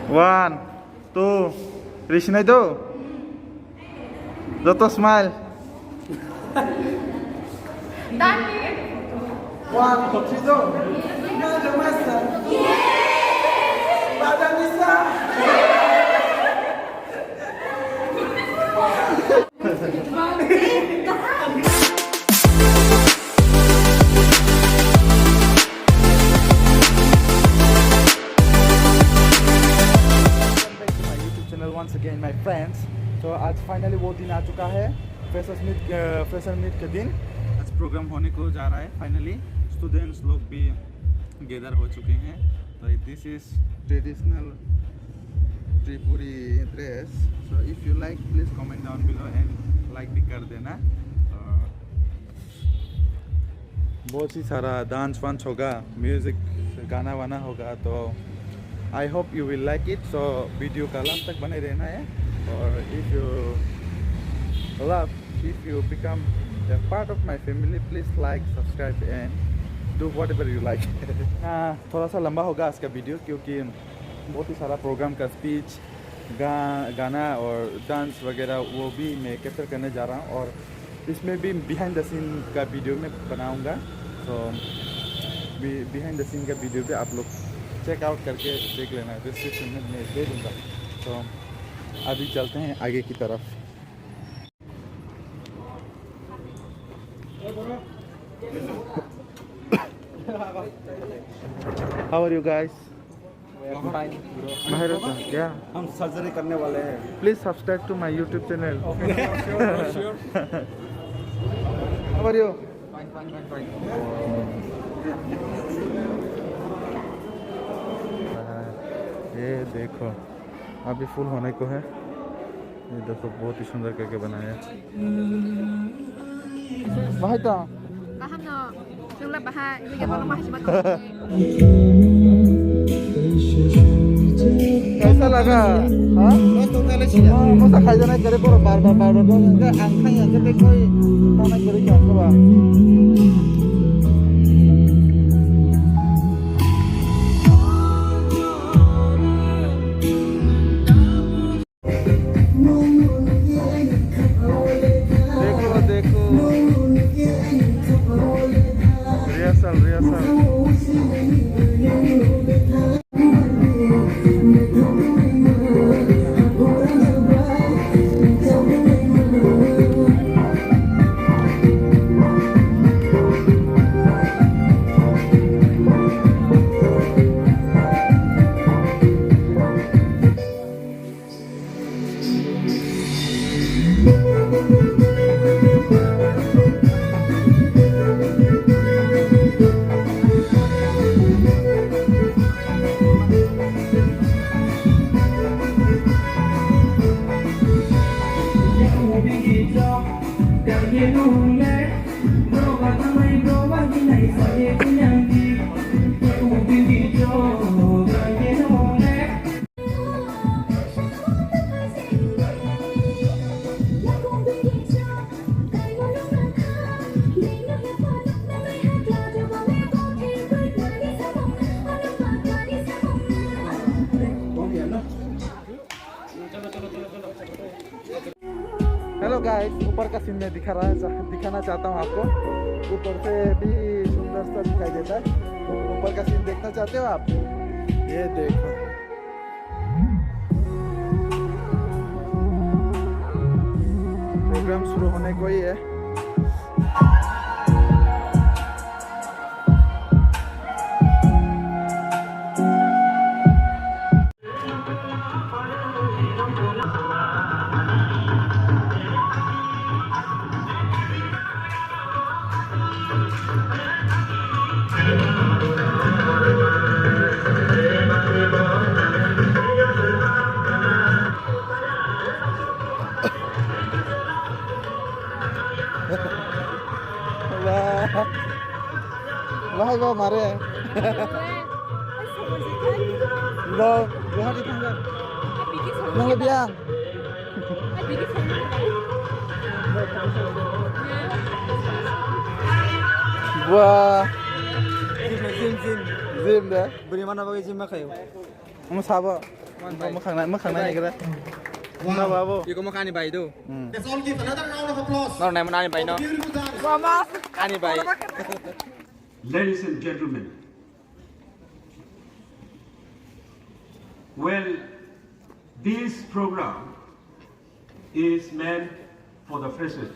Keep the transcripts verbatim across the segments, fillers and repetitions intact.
One, two, three, sinai do. Joto smile. One, two, three, do. Welcome back to my YouTube channel once again, my friends. तो आज finally वो दिन आ चुका है, freshers meet, अ, fresher meet का दिन। आज प्रोग्राम होने को जा रहा है finally। स्टूडेंट्स लोग भी गैदर हो चुके हैं। तो this is traditional Tripuri dress। So if you like, please comment down below and like भी कर देना। और बहुत ही सारा डांस वांस होगा, म्यूजिक, गाना वाना होगा। तो I hope you will like it। So video का लास्ट तक बने रहना है। और if you love, if you become a part of my family, please like, subscribe and do whatever you like। हाँ, थोड़ा सा लंबा होगा आज का वीडियो, क्योंकि बहुत ही सारा प्रोग्राम का स्पीच, गा-, गाना और डांस वगैरह, वो भी मैं कैप्चर करने जा रहा हूँ। और इसमें भी बिहाइंड द सीन का वीडियो मैं बनाऊँगा। तो बिहाइंड द सीन का वीडियो भी आप लोग चेक आउट करके देख लेना, डिस्क्रिप्शन में मैं दे दूँगा। तो अभी चलते हैं आगे की तरफ। How are you guys? बाहर होता है क्या? हम सर्जरी करने वाले हैं। Please subscribe to my YouTube channel। How are you? ये देखो, अभी फुल होने को है। ये देखो, बहुत ही सुंदर करके बनाया। Bahai to? Kaham no. Chwngla bahai, ini kan orang mahasiswa. Kaisa laga? Ha? Masa khaijana kare pura bar bar bar bar bar ang khaya kete koi mana kare kya ba? देखो, देखो। Rehearsal, rehearsal. हेलो गाइस, ऊपर का सीन मैं दिखा रहा, दिखाना चाहता हूँ आपको। ऊपर से भी सुंदर सा दिखाई देता है। ऊपर का सीन देखना चाहते हो आप? ये देखो, प्रोग्राम शुरू होने को ही है। Wah. Wahai ba mare. Lo, Guwahati thangkha. Nang le biyang. Wah. Zin, zin, zin. Gym de. Bwrwi mana bagwi gym ma khayo. Omo sabo. Wan bai. Mwkhang nai, mwkhang nai bai. Nai kira. Wow. Sabo abo. Iko mwkhang ani bai do. Hmm. Let's all give another round of applause. Nor nai ani bai no. Beautiful dance. Ani bai. Ladies and gentlemen, well, this program is meant for the freshers.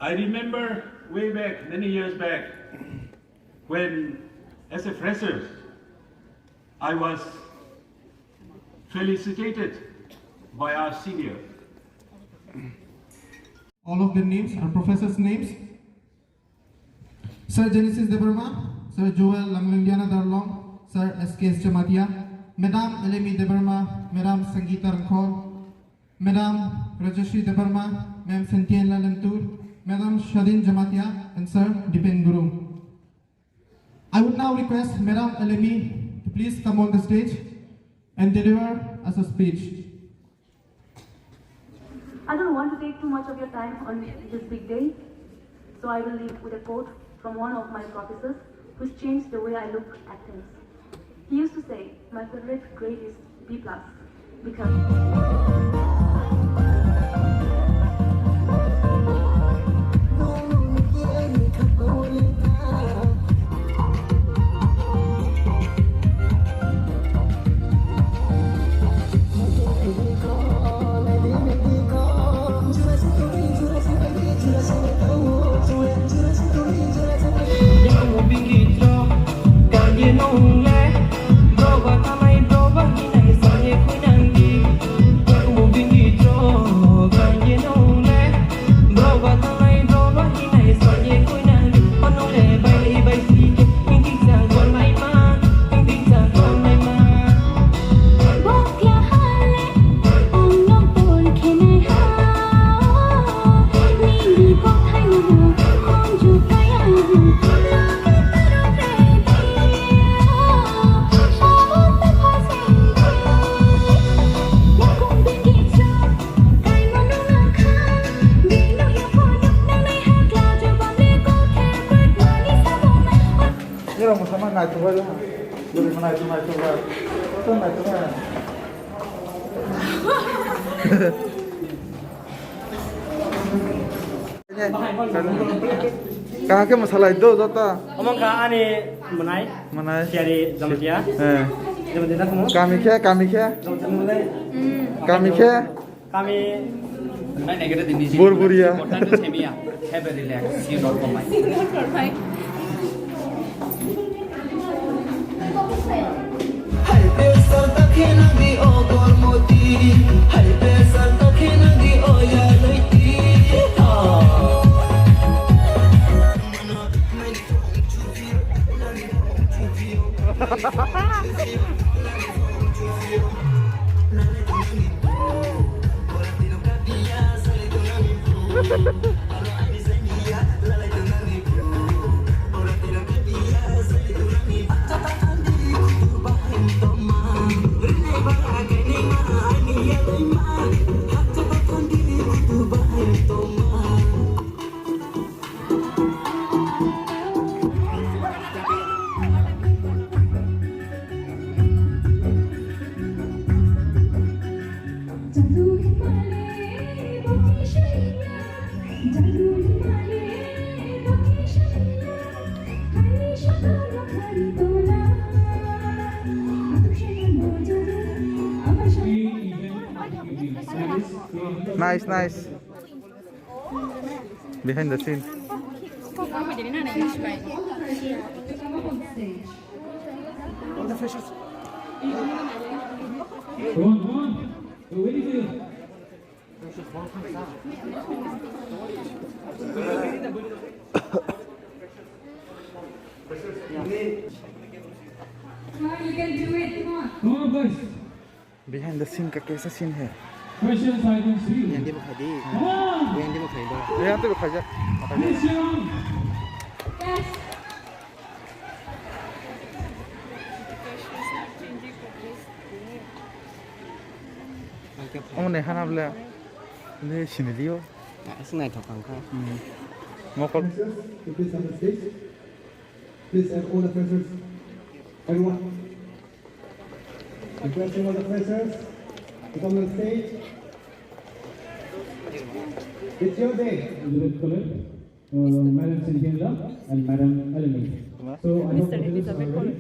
I remember way back, many years back, when, as a fresher, I was felicitated by our senior. All of their names, our professors' names. Sir Genesis Debbarma, Sir Joel Langlengdiana Darlong, Sir S K S Jamatia, Madam Elemi Debbarma, Madam Sangeeta Rangkhol, Madam Rajashri Debbarma, Ma'am Sentian Lalemtur, Madam Shadin Jamatia, and Sir Dipen Gurung. I would now request Madam Elemi to please come on the stage and deliver us a speech. I don't want to take too much of your time on this big day, so I will leave with a quote from one of my professors who's changed the way I look at things. He used to say, "My favorite grade is B plus, because" Nirok mwsama naithok bai, nirok naithok, naithok bai. Kotor naithok bai. Kaham khe mwsalai do joto. Omo wngkha ani mwnai. Mwnai. Siyari Jamatia. Eh. Jamatia da khumu. Kami khe, kami khe. Jamatia mwnai. Kami khe. Kami. Burburiya. Have a relax. You don't come. High pressure ta khena di o gormoti, high pressure ta khena di o yaloiti. Nice, nice. Behind the scene. Come on, come on. We're waiting for you. Come on, you can do it. Come on. Come on, boys. Behind the scene का कैसा scene है? Questions I can see. Yang dia buka di. Ah! Yang dia buka di. Yang dia buka aja. Yes, Sharon. Yes. Omo ne hana bla. Ne sini dio. Asing nai thok ang kha. Hmm. Mokol. Please on the stage. Please have all the freshers, everyone. Requesting all the freshers to come on stage. It's your day. Elizabeth College, uh, Madam Sintienda and Madam Eleni. So I hope Mister the freshers Elizabeth are ready. College.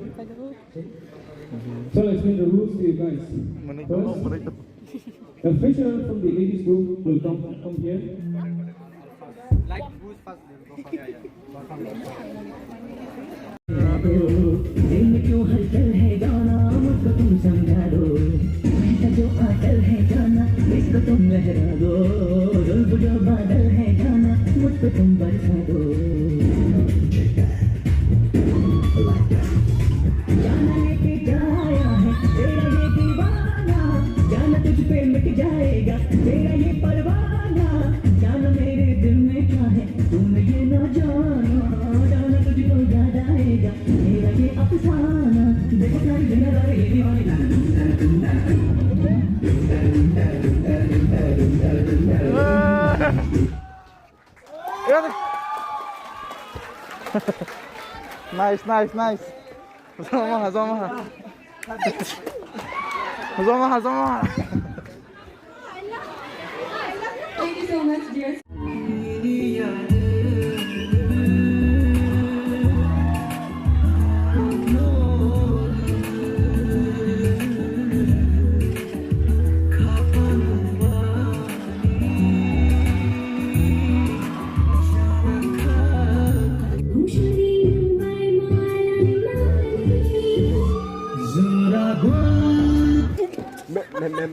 So I'll explain the rules to you guys. First, the fresher from the ladies group will come, come here. दिल में क्यों हलचल है जाना, मुझको तुम समझा दो। महका जो आंचल है जाना, इसको तुम लहरा दो। जुल्फ जो बादल है जाना, मुझ पे तुम बरसा दो। जाना लेके जाया है तेरा ये दीवाना, जाना तुझ पे मिट जाएगा तेरा ये परवाना। जाना मेरे दिल में क्या है, तूने ये ना जाना, जाना तुझको याद आएगा तेरा ये अफसाना। देखो प्यारी दुनिया दारी ये दीवानी। Nice, nice, nice. Hazama, hazama. Hazama, hazama. Thank you so much, dear. मैं, मैं, मैं,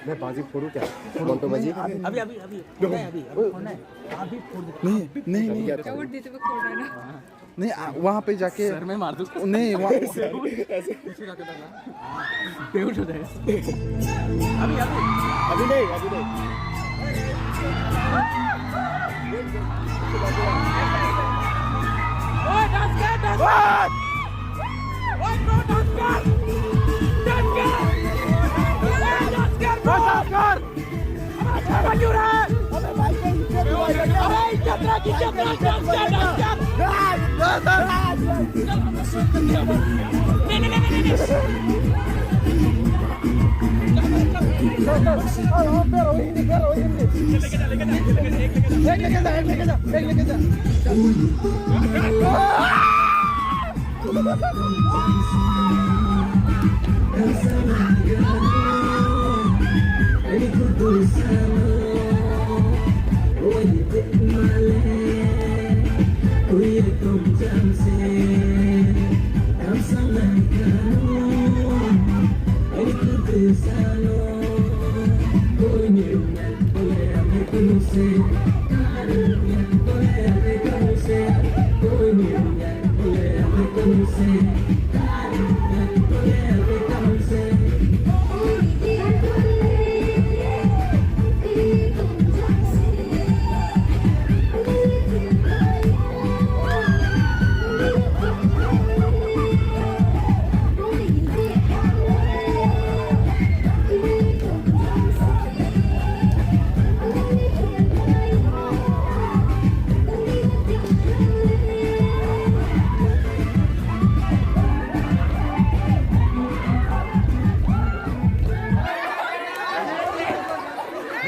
मैं बाजी फोड़ूं क्या? मोंटो बाजी? अभी, अभी, अभी, अभी, अभी, अभी, अभी फोड़ना है। अभी फोड़ दे। नहीं, नहीं, नहीं। क्या बोल देते वो फोड़ रहा है ना? नहीं, आ, वहाँ पे जाके सर में मार दूँ। नहीं, वहाँ पीछे जाके डरना। बेहोश हो जाएगा। अभी, अभी। अभी नहीं, अभी नहीं। ओए, dance कर, dance कर। ओए, bro, dance कर। Dance कर। ओए, dance कर, bro। Dance कर। अबे इज्जत रख, इज्जत रख, dance कर, dance कर। नहीं, नहीं, नहीं, नहीं, नहीं। एक लेके जा, एक लेके जा, एक लेके जा।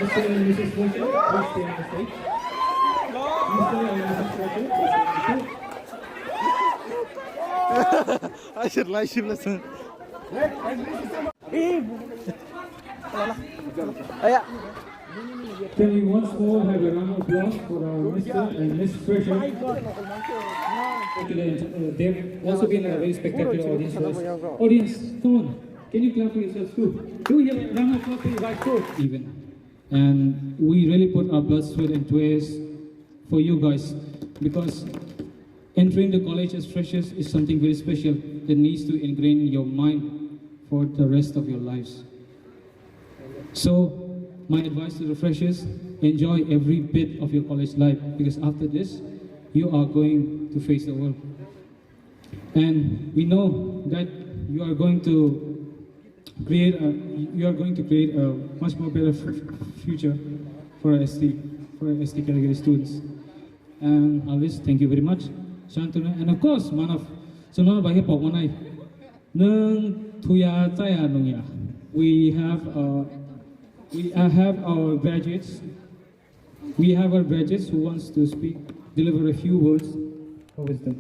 Mister and Missus Fosun, please stay on the stage. Mister and Missus Fosun, please stay on the stage. Can we once more have a round of applause for our Mister and Miss Fresher? Spectacular, uh, they've also been a very spectacular audience for us. Audience, come on, can you clap for yourselves too? Do we have a round of applause for you guys too? Even. And we really put our blood, sweat, and tears for you guys, because entering the college as freshers is something very special that needs to ingrain in your mind for the rest of your lives. So, my advice to the freshers, enjoy every bit of your college life, because after this, you are going to face the world. And we know that you are going to create a, you are going to create a much more better f-, f-, future for S T, for S T category students. And always thank you very much, Shantanu. And of course, one of Chwngno bai khe pokmanai. Nwng thuya chaya nungya. We have, uh, we, I have our graduates. We have our graduates who wants to speak, deliver a few words of wisdom.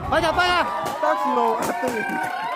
Paga, paga. Taxi lo.